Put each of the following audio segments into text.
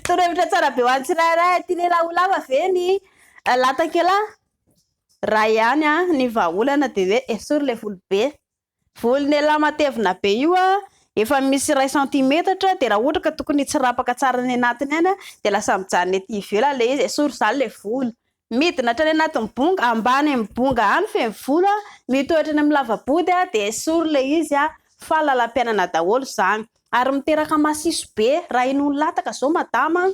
Torohevitra tsara be ho an'ny tsirairay. Tian'ny lehilahy ho lava ve ny latak'elah? Raha ihany ny vahaolana dia hoe esory ilay volo be. Volon'elah matevina be io efa misy iray centimetatra dia raha ohatra ka tokony hitsirapaka tsara any anatiny any dia lasa mijanona ety ivelany ilay izy. Esory izany ilay volo. Midina hatrany anatin'ny bonga, ambany amin'ny bonga any feno volo, mitoetra any amin'ny lava-body dia esory ilay izy fa lalam-piainana daholo izany. Ary miteraka masiso be, raha inoan'ny lataka izao madama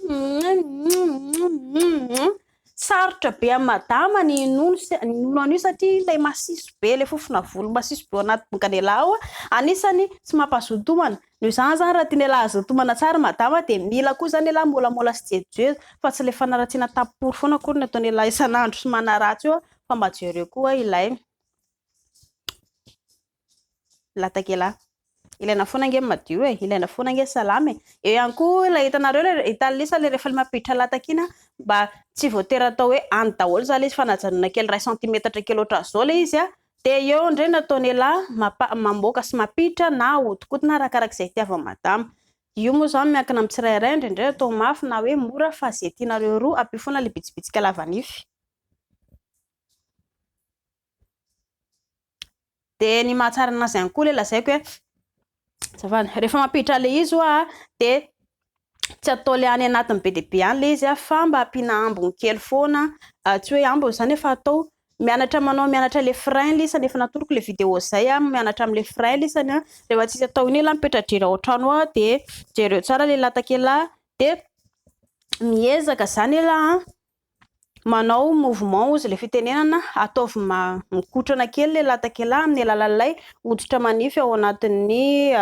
Sarotra be amin'i madama ny hinono sy ny hinono an'io satria ilay masiso be, ilay fofona volo masiso be ao anaty bongan'elah ao anisany tsy mampazoto homana. Noho izany izany raha tian'elah hazoto homana tsara madama dia mila koa izany elah môlamôla sy jejojejo fa tsy ilay fanaratsiana tapopory foana akory ny ataon'elah isan'andro sy manaratsy eo fa mba jereo koa ilay Latak'elah. Ilaina foana ange ny madio e, ilaina foana ange ny salama e. Eo ihany koa ilay hitanareo ilay hitan'i Lisa ilay rehefa ilay mampiditra lataka iny an, mba tsy voatery atao hoe any daholo izany ilay izy fa najanona kely iray centimetatra kely ohatran'izao ilay izy an, dia eo indray no ataon'elah mampa- mamoaka sy mampiditra na ahodikodina arakaraka izay itiavan'i madama. Io moa izany miankina amin'ny tsirairay, indraindray atao mafy na hoe mora fa izay tianareo roa, ampio foana ilay bitsibitsika lavanify. Dia ny mahatsara anazy ihany koa ilay lazaiko hoe, azafady, rehefa mampiditra an'ilay izy hoa dia tsy atao ilay any anatiny be dia be any ilay izy fa mba ampiana ambiny kely foana, tsy hoe ambiny izany fa atao mianatra manao mianatra ilay frein lisany, efa natoroko ilay vidéo izay aho, mianatra amin'ilay frein lisany an, rehefa tsisy atao iny elah mipetra-drera ao an-trano ao dia jereo tsara ilay latak'elah dia miezaka izany elah an. Manao mouvement hozy ilay fitenenana, ataovy mikotrana kely ilay latak'elah amin'ny alalan'ilay hoditra manify ao anatin'ny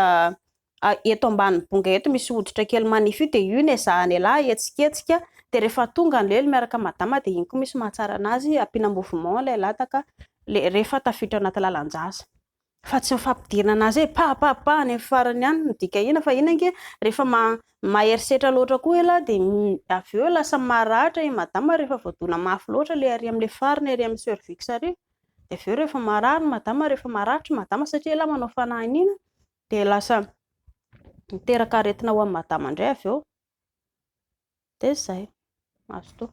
eto ambanin'ny bonga eto misy hoditra kely manify io dia io no ezahan'elah ahetsiketsika dia rehefa tonga ny lelo miaraka madama dia iny koa misy mahatsara anazy ampiana mouvement ilay lataka rehefa tafiditra ao anaty lalan-jaza. Fa tsy ny fampidirana anazy hoe pa pa pa any amin'ny farany any no midika inona fa iny ange rehefa mahery setra loatra koa elah dia avy eo lasa maratra i madama rehefa voadona mafy loatra ilay ary amin'ilay farany ary amin'ny cervix ary dia avy eo rehefa marary madama rehefa maratra madama satria elah manao fanahiniana dia lasa miteraka aretina ho an'i madama indray avy eo dia izay, mazotoa.